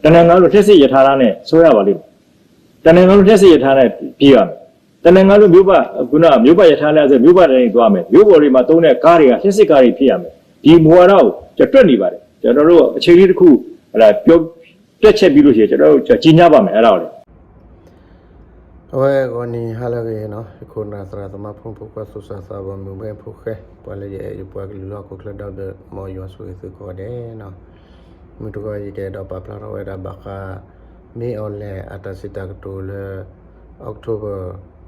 တနင်္ဂနွေလျှပ်စစ်ရထားလမ်းနဲ့ ဆိုးရပါလိမ့်မယ်။ တနင်္ဂနွေလျှပ်စစ်ရထားနဲ့ ပြေးရမယ်။ တနင်္ဂနွေမြို့ပတ် ခုနက မြို့ပတ်ရထားလမ်းဆို မြို့ပတ်တိုင်းသွားမယ်။ မြို့ပေါ်တွေမှာသုံးတဲ့ကားတွေက လျှပ်စစ်ကားတွေဖြစ်ရမယ်။ ဒီမူဝါဒကို ကျွန်တွက်နေပါတယ်။ ကျွန်တော်တို့ အချိန်လေးတစ်ခု အဲ့ဒါ ပြော တွက်ချက်ပြီးလို့ရှိရင် ကျွန်တော်တို့ ကျွန်တော် ကြေညာပါမယ် အဲ့ဒါကိုလေ။ အဝဲဂီၤနံၤဟါလၢအဂ့ၤနီၤ, ယခိၣ်နၢ်သရၣ်သမါ ဖိမုၣ်ဖိခွါ သူၣ်စၢ်သးဘီၣ် မုၢ်ဘဲဖိဃဲ ပှၤလၢယအဲၣ်ယပှၤကလုာ်လၢဟီၣ်ခိၣ်ချၢဒီဘ့ၣ် မ်ယွၤဆိၣ်ဂ့ၤသုကိးဂၤဒဲးနီၤ. မုၢ်တဂီၤ ယကအဲၣ်ဒိးပာ်ဖျါထီၣ်ဝဲဒၣ်ဘၣ်ဃး မ့ၢ်အီၤလဲၣ်အတၢ်စံးတၢ်ကတိၤလၢ October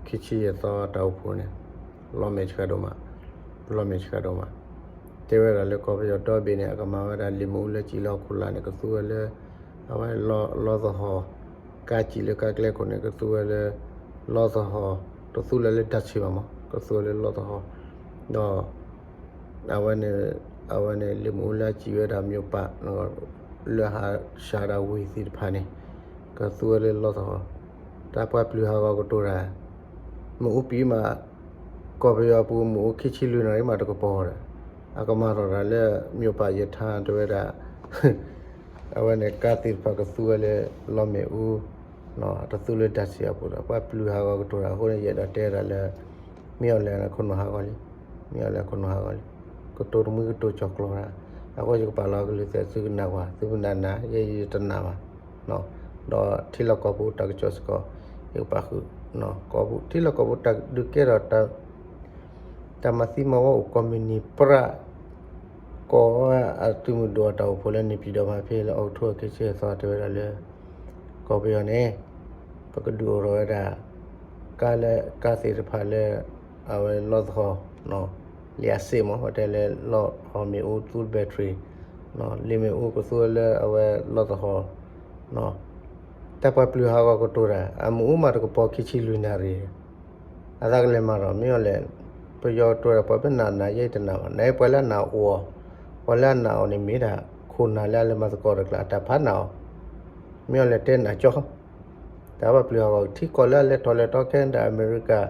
ခံဆံယဲၢ်သီတၢ်အိၣ်ဖှိၣ်န့ၣ် လီၤမဲာ်ဆှးဒိၣ်မး, လီၤမဲာ်ဆှးဒိၣ်မး. တဲဝဲဒၣ်လၢကီၢ်ပယီၤဒီဘ့ၣ်န့ၣ် အကမၤဝဲဒၣ်လံာ်မ့ၣ်အူလၢစံာ်လၢဟီၣ်ခိၣ်လာ်န့ၣ် ကသူဝဲလၢ အဝဲလီသဟီၣ်, ကါစံာ်လၢကါကျဲခိၣ်န့ၣ် ကသူဝဲလၢ လီသဟီၣ်, တသူလၢၤလၢတၢ်ဆံးဘၣ်မး ကသူဝဲလၢလီသဟီၣ်, ဒီး အဝဲန့ၣ် အဝဲန့ၣ် လံာ်မ့ၣ်အူလၢအစံာ်ဝဲဒၣ်မိၢ်ပၢ် လၢဟးဆှၢဒၣ်ဝ့ၢ်သ့ၣ်တဖၣ်န့ၣ် ကသူဝဲလၢလီသဟီၣ်, တၢ်ပှၤပျုၤဟးဂီၤကတိၤတၢ် မ့ၣ်အူပံၤမး ကီၢ်ပယီၤပူၤ မ့ၣ်အူခံဆံလွံၢ်နၣ်ရံၣ်မးတကပီၤဒီး အကမၤထီၣ်တၢ်လၢ မိၢ်ပၢ်ယထါတဲဝဲဒၣ် အဝဲန့ၣ် ကါသ့ၣ်တဖၣ်ကသူဝဲလၢလီမ့ၣ်အူ, တသူလၢတၢ်ဆံးအပူၤဒီး ပှၤပျုၤဟးဂီၤကတိၤတၢ်အဃိန့ၣ် ယအဲၣ်ဒိးတဲဒၣ်လၢ မ့ၢ်အီၤလဲၣ်ခိၣ်နူာ်ဟးဂီၤလံ, မ့ၢ်အီၤလဲၣ်ခိၣ်နူာ်ဟးဂီၤလံ, ကတိၤတမှံကတိၤကၠီၤကျီၤတၢ်, အဃိယကပာ်လီၤကလုၢ်သဲးသုကနၣ်ကွၢ် သုမနုၤနၢ် ယဲယတနာ်ဘၣ်, ဒီးထံလီၢ်ကီၢ်ပူၤတၢ်ကစီၣ်စ့ၢ်ကီး ယကပာ်ဃုာ်, ကီၢ်ပူၤ ထံလီၢ်ကီၢ်ပူၤတၢ်ဒုးကဲထီၣ် တၢ်မၤသံမၤဝီအိၣ်ကိးမုၢ်နံၤပြး ကိးအသုးမုၢ်ဒိၣ်အတၢ်အိၣ်ဖှိၣ်လၢန့ၣ်ပၠံၣ်ဒီးမၤဖဲလၢ October ခံဆံသီတဲဝဲဒၣ်လၢ ကီၢ်ပယီၤန့ၣ် ပကဒုးအိၣ်ထီၣ်ဝဲဒၣ် ကါလၢကါသ့ၣ်တဖၣ်လၢ အဝဲလီသဟီၣ် လံာ်အစ့ၣ်မး ပတဲလၢလီသဟီၣ်မ့ၣ်အူသူ battery လံာ်မ့ၣ်အူကသူဝဲလၢအဝဲလီသဟီၣ် တၢ်ပှၤပျုၤဟးဂီၤကတိၤတၢ် အမ့ၣ်အူမးတကပီၤခံဆံလွံၢ်နၣ်ရံၣ် အသးကလဲၤမၤဒီး မ့ၢ်အီၤလဲၣ်, ပယီၤကတိၤတၢ် ပှၤပနၢ်နၢ်ယဲတနာ်ဘၣ်, နပှၤလၢအနာ်အီၤ, ပှၤလၢအနာ်အီၤန့ၣ်မ့ၢ်ဒၣ် ခိၣ်နၢ်လၢအလဲၤမၤသကိးတၢ်ကျါ အတၢ်ဖးနာ်အီၤ, မ့ၢ်အီၤလဲၣ်တဲနၢ်ကၠီ, တၢ်ပှၤပျုၤဟးဂီၤထံကီၢ်လၢအလဲၤထီၣ်လဲၤထီ Canada အမဲရကၤ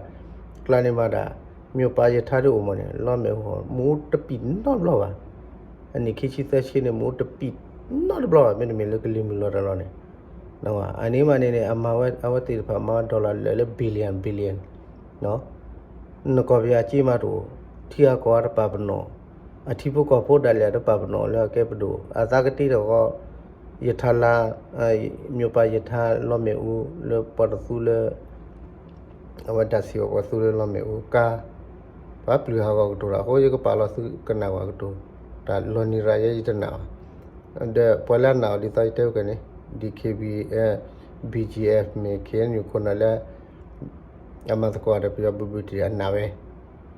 ကျါန့ၣ်မးဒၣ် မိၢ်ပၢ်ယထါဒ်အိၣ်မးန့ၣ် လီမ့ၣ်အူ မ့ၣ်အူတပံၣ်နီတဘျီဘၣ်, အနံၣ်ခံဆံသၢဆံန့ၣ် မ့ၣ်အူတပံၣ်နီတဘျီဘၣ် မ့တမ့ၢ်လၢကလံၤမုၢ်လီၤတၢ်လီၤန့ၣ်, အန့ၣ်မးန့ၣ်န့ၣ် အမၤဝဲအဝဲသ့ၣ်တဖၣ်မၤ dollar လၢာ်လၢ billion billion နကီၢ်ပယီၤအစ့မးတအိၣ်, ထံဂၤကီၢ်ဂၤတပာ်ပနီၣ်, အထံဖိကီၢ်ဖိဒၣ်လဲာ်တပာ်ပနီၣ်လၢအကဲပဒိၣ်, အသးကတ့ၢ်တဂီၤ, ယထါလါ, မိၢ်ပၢ်ယထါလီမ့ၣ်အူလၢပှၤတသူလၢ အဝဲတၢ်စံးဘၣ်ပှၤသူလၢလီမ့ၣ်အူကါ, ပှၤပျုၤဟးဂီၤကတိၤတၢ်အဃိ ယကပာ်လီၤသုကနၣ်ဝဲကတိၤ, တၢ်လီၤနံၤရၤယဲယတနာ်ဘၣ်, ဒီးပှၤလၢအနာ်အီၤဒ်သိးယတဲဝဲကန့ၣ် DKBA, BGF မ့ၢ် ခ့ၣ်အဲၣ်ယူၣ် ခိၣ်နၢ်လၢ အမၤသကိးတၢ်ပယီၤဘူးဘူးတံၢ်အနာ်ဝဲ,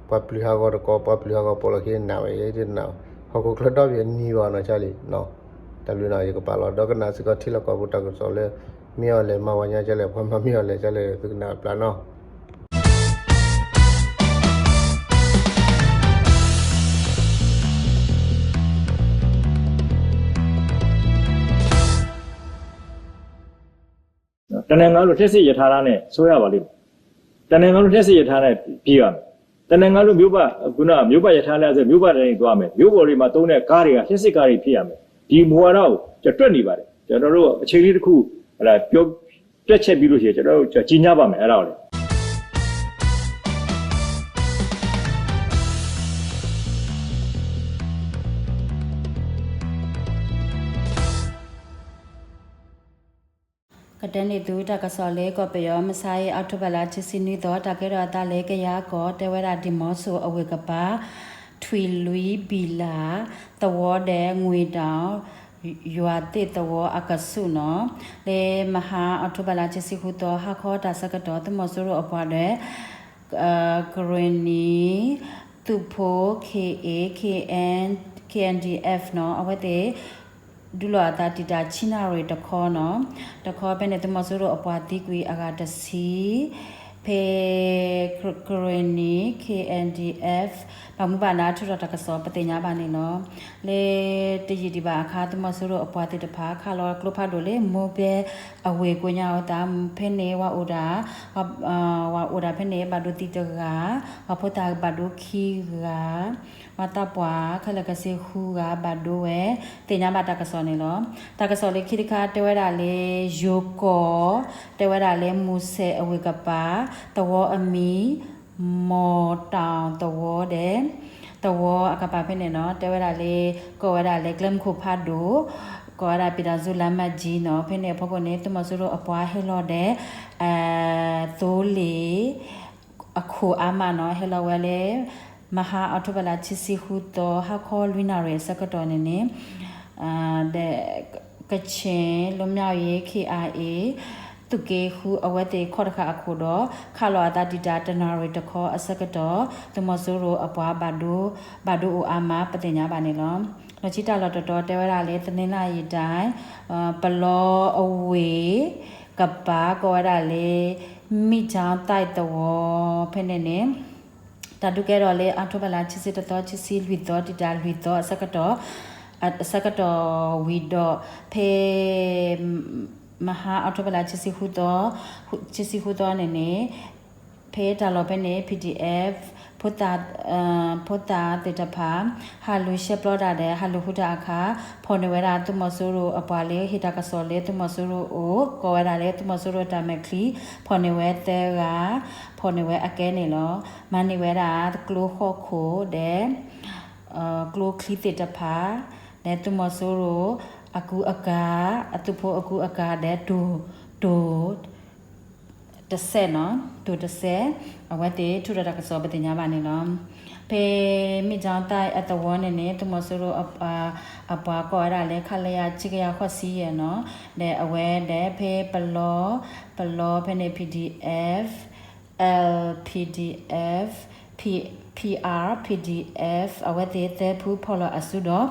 ပှၤပျုၤဟးဂီၤတကိး ပှၤပျုၤဟးဂီၤပိာ်လီၤခံနာ်ဝဲယဲတနာ်, ဟီၣ်ခိၣ်ချၢဒီဘ့ၣ်နံၤဘၣ်နီၢ်ကၠီလံ, တၢ်ဘျုးနီၤ ယကပာ်လီၤဒီးကနၣ်စ့ၢ်ကီးထံလီၢ်ကီၢ်ပူၤတၢ်ကစီၣ်လၢ မ့ၢ်အီၤလဲၣ်မၤဝဲညါကၠီလဲၣ် ပှၤမၤမ့ၢ်အီၤလဲၣ်ကၠီလဲၣ် သုကနၣ်ပျၢ်နီၤ. တနင်္ဂနွေလျှပ်စစ်ရထားလမ်းနဲ့ ဆိုးရပါလိမ့်မယ်။ တနင်္ဂနွေလျှပ်စစ်ရထားနဲ့ ပြေးရမယ်။ တနင်္ဂနွေမြို့ပတ် ခုနက မြို့ပတ်ရထားလမ်းဆို မြို့ပတ်တိုင်းသွားမယ်။ မြို့ပေါ်တွေမှာသုံးတဲ့ကားတွေက လျှပ်စစ်ကားတွေဖြစ်ရမယ်။ ဒီမူဝါဒကို ကျွန်တွက်နေပါတယ်။ ကျွန်တော်တို့ အချိန်လေးတစ်ခု ဟလာ ပြော တွက်ချက်ပြီးလို့ရှိရင် ကျွန်တော်တို့ ကျွန်တော် ကြေညာပါမယ် အဲ့ဒါကိုလေ။ ကတဲန့ၢ်သုတၢ်ကစီၣ်လၢကီၢ်ပယီၤ မုၢ်ဆါအံၤ အီးထိဘၢၣ်လါ ခံဆံနွံသီ တၢ်ကဲထီၣ်အသးလၢကယၤကီၢ် တဲဝဲဒၣ်ဒံၣ်မီဆိၣ်အဝ့ၢ်ကပၤ ထွံၣ်လွံၢ်ဘံၣ်လၢ် သဝီဒီး ငွေတောင် ယွၤသ့ၣ်သဝီအကဆူၣ်နီၤ လၢမဟါအီးထိဘၢၣ်လါ ခံဆံဃုသီ ဟါခီတၢ်ဆၢကတီၢ်သုးမီၤစိရိၤအပှၤဒီး ကရ့ၣ်နံၤ သုးဖိ ခ့ၣ်အ့ၣ် ခ့ၣ်အဲၣ် ခ့ၣ်အဲၣ်ဒီအ့ၣ်နီၤ အဝဲသ့ၣ် ဒုးလိာ်အသးတံာ်တာ်ဆံနၣ်ရံၣ်တခီနီၤ, တခီဖဲန့ၣ် သုးမီၤစိရိၤအပှၤသံကွံာ်အဂၤတဆံ, ဖဲ ကရ့ၣ်နံၤ ခ့ၣ်အဲၣ်ဒီအ့ၣ် ဘၣ်မူဘၣ်ဒါထုးထီၣ်တၢ်ကစီၣ်ပသ့ၣ်ညါဘၣ်န့ၣ်လီၤ. လၢတယံာ်ဒံးဘၣ်အခါ သုးမီၤစိရိၤအပှၤသ့ၣ်တဖၣ် ခးလီၤကျိဖးဒိၣ်လၢ မိၢ်ဘဲအဝ့ၢ်ကိးညါအသး ဖဲန့ၣ်ဝဲအိၣ်ဒၣ် ဝဲအိၣ်ဒၣ်ဖဲန့ၣ် ဘၣ်ဒိသံတဂၤ, ပှၤဖိသၣ်ဘၣ်ဒိခံဂၤ, ပှၤသးပှၢ်ခဲလၢာ်ခဲဆ့ဃုဂၤဘၣ်ဒိဝဲ သ့ၣ်ညါဘၣ်တၢ်ကစီၣ်န့ၣ်လီၤ. တၢ်ကစီၣ်လၢခံတခါ တဲဝဲဒၣ်လၢ ယိၤကီၢ်, တဲဝဲဒၣ်လၢမူစဲးအဝ့ၢ်ကပၤ သဝီအမံၤ မီၢ်တၢ်သဝီဒီး သဝီအကပၤဖဲန့ၣ်နီၤ တဲဝဲဒၣ်လၢ ကိးဝဲဒၣ်လၢကျဲမုၢ်ခိၣ်ဖးဒိၣ် ကိးဝဲဒၣ် ပြည်ထောင်စုလမ်းမကြီး နီၤ ဖဲန့ၣ်အဖီခိၣ်န့ၣ် သုးမီၤစိရိၤအပှၤဟဲလီၤဒီး သိလ့ၣ် အခိၣ်အါမးနီၤ ဟဲလီၤဝဲလၢ မဟါအီးထိဘၢၣ်လါခံဆံဃုသီ ဟါခီလွံၢ်နၣ်ရံၣ်အဆၢကတီၢ်န့ၣ်န့ၣ် ဒီး ကချ့ၣ်လွတ်မြောက်ရေး KIA သုးက့ဃုအဝဲသ့ၣ်ခီၣ်တဃာ်အခိၣ်ဒီး ခးလီၤအသးဒံးတၢ်တနၣ်ရံၣ်တခီအဆၢကတီၢ် သုးမီၤစိရိၤအပှၤဘၣ်ဒိ ဘၣ်ဒိအိၣ်အါမး ပသ့ၣ်ညါဘၣ်န့ၣ်လီၤ. လီၢ်ခံတၢ်လီၢ်တတီၤတဲဝဲဒၣ်လၢ တနင်္သာရီတိုင်း ပလီအဝ့ၢ်ကပၤ ကိးဝဲဒၣ်လၢ မ့ၣ်ကၠီသဲးသဝီ ဖဲန့ၣ်န့ၣ် တၢ်ဒုးကဲထီၣ်လၢ အီးထိဘၢၣ်လါခံဆံတသီ ခံဆံလွံၢ်သီ တံၢ်တၢ်လွံၢ်သီအဆၢကတီၢ် အဆၢကတီၢ်ဝံၤဒီး ဖဲ မဟါအီးထိဘၢၣ်လါ ခံဆံဃုသီန့ၣ်န့ၣ် ဖဲတၢ်လီၢ်ဖဲန့ၣ် PDF ဖိသၣ်သ့ၣ်တဖၣ် ဟးလူၤရှဲပျီတၢ်ဒီး ဟးလူၤဃုတၢ်အခါ ဖီၣ်န့ၢ်ဝဲဒၣ်သုးမီၤစိရိၤအပှၤလၢ ဟ့ၣ်တၢ်ကစီၣ်လၢသုးမီၤစိရိၤအအိၣ် ကိးဝဲဒၣ်လၢသုးမီၤစိရိၤတၢ်မဲာ်ချံ ဖီၣ်န့ၢ်ဝဲသၢဂၤ ဖီၣ်န့ၢ်ဝဲအကဲန့ၣ်လီၤ. မၤန့ၢ်ဝဲဒၣ်ကျိဃီၣ်ခိၣ်ဒီး ကျိချံသ့ၣ်တဖၣ် ဒီးသုးမီၤစိရိၤအကူအကၤ အသုးဖိအကူအကၤဒီး တိၢ် တိၢ် တစဲးနီၤ တိၢ်တစဲး အဝဲသ့ၣ်ထုးထီၣ်တၢ်ကစီၣ်ပသ့ၣ်ညါဘၣ်န့ၣ်လီၤ. ဖဲမ့ၣ်ကၠီသဲးအသဝီန့ၣ်န့ၣ် သုးမီၤစိရိၤအပှၤကိးဝဲဒၣ်လၢ ခလရ ခံကယၤဃိးဆံယဲၢ်နီၤ ဒီးအဝဲဒီးဖဲပလီ ပလီဖဲန့ၣ် PDF, LPDF, PR, PDF အဝဲသ့ၣ်သၢဖုဖီၣ်လီၤအစုဒီး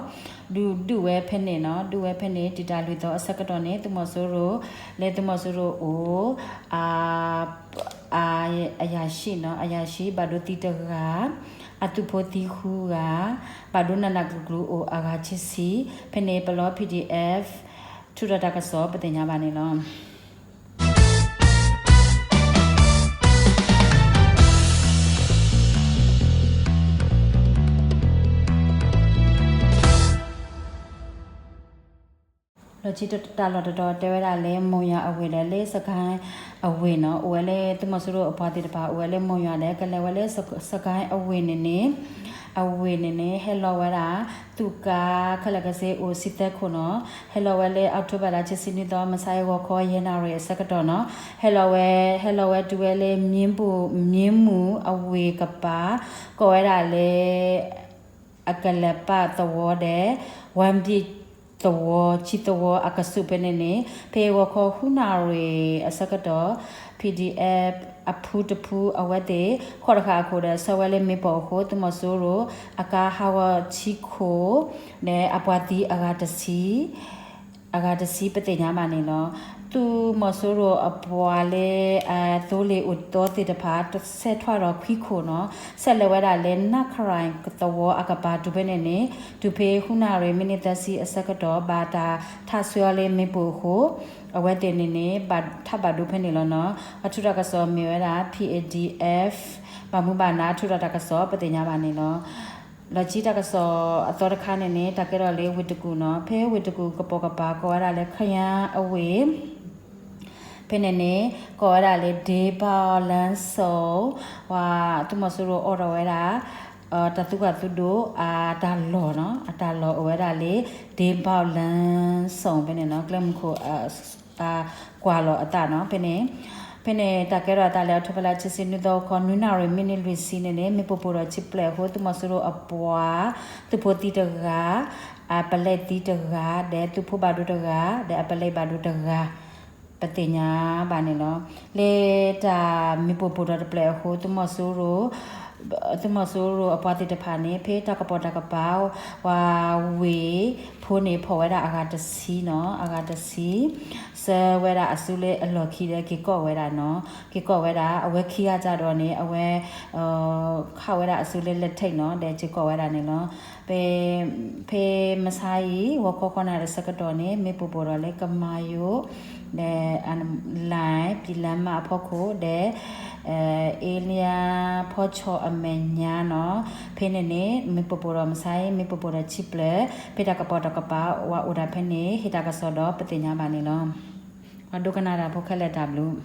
ဒုးဒုးဝဲဖဲန့ၣ်နီၤ ဒုးဝဲဖဲန့ၣ် တံၢ်တၢ်လွံၢ်သီအဆၢကတီၢ်န့ၣ် သုးမီၤစိရိၤ လၢသုးမီၤစိရိၤအိၣ် အရာရှိနီၤ အရာရှိ ဘၣ်ဒိသံတဂၤ အသုးဖိသံဃုဂၤ ဘၣ်ဒိနးနးကျုၤကျုၤအိၣ်အဂၤခံဆံ ဖဲန့ၣ်ပလီ PDF ထုးထီၣ်တၢ်ကစီၣ်ပသ့ၣ်ညါဘၣ်န့ၣ်လီၤ. လီၢ်ခံတၢ်လီၢ်တတီၤတဲဝဲဒၣ်လၢ မိၢ်ယွၤအဝ့ၢ်ဒီးလၢ စကဲအဝ့ၢ်နီၤ အိၣ်ဝဲလၢသုးမီၤစိရိၤအပှၤသ့ၣ်တဖၣ် အိၣ်ဝဲလၢမိၢ်ယွၤဒီး ကလဲၤဝဲလၢ စကဲအဝ့ၢ်န့ၣ်န့ၣ် အဝ့ၢ်န့ၣ်န့ၣ် ဟဲလီၤဝဲဒၣ် သုးကါခဲလၢာ်ခဲဆ့အိၣ်ဆံသၢခိၣ်နီၤ ဟဲလီၤဝဲလၢ အီးထိဘၢၣ်လါခံဆံနွံသီ မဆါအံၤဂီၤခီယဲၢ်နၣ်ရံၣ်အဆၢကတီၢ်နီၤ ဟဲလီၤဝဲ ဟဲလီၤဝဲတုၤဝဲလၢ မ့ၣ်မူၣ်အဝ့ၢ်ကပၤ ကိးဝဲဒၣ်လၢ အကလဲၤပာ်သဝီဒီး ဝၣ်ဘံၣ်သဝီ ဆံသဝီအကဆူးဖဲန့ၣ်န့ၣ် ဖဲဂီၤခီဃုနၣ်ရံၣ်အဆၢကတီၢ် PDF အဖုတဖုအဝဲသ့ၣ် ခီၣ်တဃာ်အခိၣ်ဒီး ဆှၢဝဲလၢမ့ၣ်ပိၢ်အဃိ သုးမီၤစိရိၤ အကါဟးဂီၤဆံခိၣ် ဒီးအပှၤသံအဂၤတဆံ အဂၤတဆံပသ့ၣ်ညါဘၣ်န့ၣ်လီၤ. သုးမီၤစိရိၤအပှၤလၢ အသိလ့ၣ်အိၣ်သီသ့ၣ်တဖၣ် ဆဲးထွဲဒီးခွံခိၣ်နီၤ ဆဲးလဲၤဝဲဒၣ်လၢနၢ်ခရၣ်သဝီအကပၤတုၤဖဲန့ၣ်န့ၣ် တုၤဖဲဃုနၣ်ရံၣ်မံးနံးသၢဆံအဆၢကတီၢ် ဘၣ်တၢ်ထးဆှၢအီၤလၢမ့ၣ်ပိၢ်အဃိ အဝဲသ့ၣ်န့ၣ်န့ၣ် ဘၣ်ထးဘၣ်ဒိဖဲန့ၣ်လီၤနီၤ. အထုးတၢ်ကစီၣ်မ့ၢ်ဝဲဒၣ် PDF ဘၣ်မူဘၣ်ဒါထုးထီၣ်တၢ်ကစီၣ်ပသ့ၣ်ညါဘၣ်န့ၣ်လီၤ. လီၢ်ခံတၢ်ကစီၣ်အသီတခါန့ၣ်န့ၣ် တၢ်ကဲထီၣ်လၢဝ့ၢ်တကူၣ်နီၤ ဖဲဝ့ၢ်တကူၣ်ကပိာ်ကပၤကိးဝဲဒၣ်လၢ ခယါအဝ့ၢ် ဖဲန့ၣ်န့ၣ် ကိးဝဲဒၣ်လၢ ဒေးဘၣ်လၣ်စိၣ် ပှၤသုးမီၤစိရိၤအိးထီၣ်ဝဲဒၣ် တၢ်သူၣ်ကၢ်သူၣ်ဒိၣ်အတၢ်လီၢ်နီၤ အတၢ်လီၢ်အိၣ်ဝဲဒၣ်လၢ ဒေးဘၣ်လၣ်စိၣ် ဖဲန့ၣ်နီၤ ကျဲမုၢ်ခိၣ် ကွၢ်လီၤအသးနီၤ ဖဲန့ၣ် ဖဲန့ၣ်တၢ်ကဲထီၣ်အသးလၢ အီးထိဘၢၣ်လါခံဆံနွံသီ ခီ နွံနၣ်ရံၣ်မံးနံးလွံၢ်ဆံန့ၣ်န့ၣ် မ့ၣ်ပိၢ်ပိၢ်ထီၣ်ဆံဘျဲၣ်အဃိ သုးမီၤစိရိၤအပှၤ သုးဖိသံတဂၤ အပလဲသံတဂၤ ဒီးသုးဖိဘၣ်ဒိတဂၤ ဒီးအပလဲဘၣ်ဒိတဂၤ ပသ့ၣ်ညါဘၣ်န့ၣ်လီၤ. လၢတၢ်မ့ၣ်ပိၢ်ပိၢ်ထီၣ်တဘျဲၣ်အဃိ သုးမီၤစိရိၤ သုးမီၤစိရိၤအပှၤသ့ၣ်တဖၣ်န့ၣ် ဖဲတၢ်ကပိာ်တၢ်ကပၤ ပှၤဝ့ၢ်ဖိန့ၣ် ဖီၣ်ဝဲဒၣ်အဂၤတဆံနီၤ အဂၤတဆံ ဆှၢဝဲဒၣ်အစုလၢအလီၢ်ခံဒီး က့ၤကိးဝဲဒၣ်နီၤ က့ၤကိးဝဲဒၣ် အဝဲခံဂၤကဒီးန့ၣ် အဝဲ ခးဝဲဒၣ်အစုလၢ လက်ထိပ် နီၤ ဒီးက့ၤကိးဝဲဒၣ်န့ၣ်လီၤ. ဖဲ ဖဲမဆါအံၤ ဂီၤခီဃိးနၣ်ရံၣ်အဆၢကတီၢ်န့ၣ် မ့ၣ်ပိၢ်ပိၢ်ထီၣ်လၢကမၤယိၤ ဒီး လိုင် ပံၤလၢမးအဖီခိၣ် ဒီး အ့လံယါဖီဆီအမဲာ်ညါနီၤ, ဖဲန့ၣ်န့ၣ် မ့ၢ်ပိာ်ပိာ်ဒီးမဆါအံၤ မ့ၢ်ပိာ်ပိာ်ဒီးဆံးပျၢၤ, ဖဲတၢ်ကပီၤတၢ်ကပၤဝဲအိၣ်ဒၣ်ဖဲန့ၣ် ဟ့ၣ်တၢ်ကစီၣ်ဒီးပသ့ၣ်ညါဘၣ်န့ၣ်လီၤ. ပှၤဒိကနၣ်တၢ်ဖိခဲလၢာ်တၢ်ဘျုး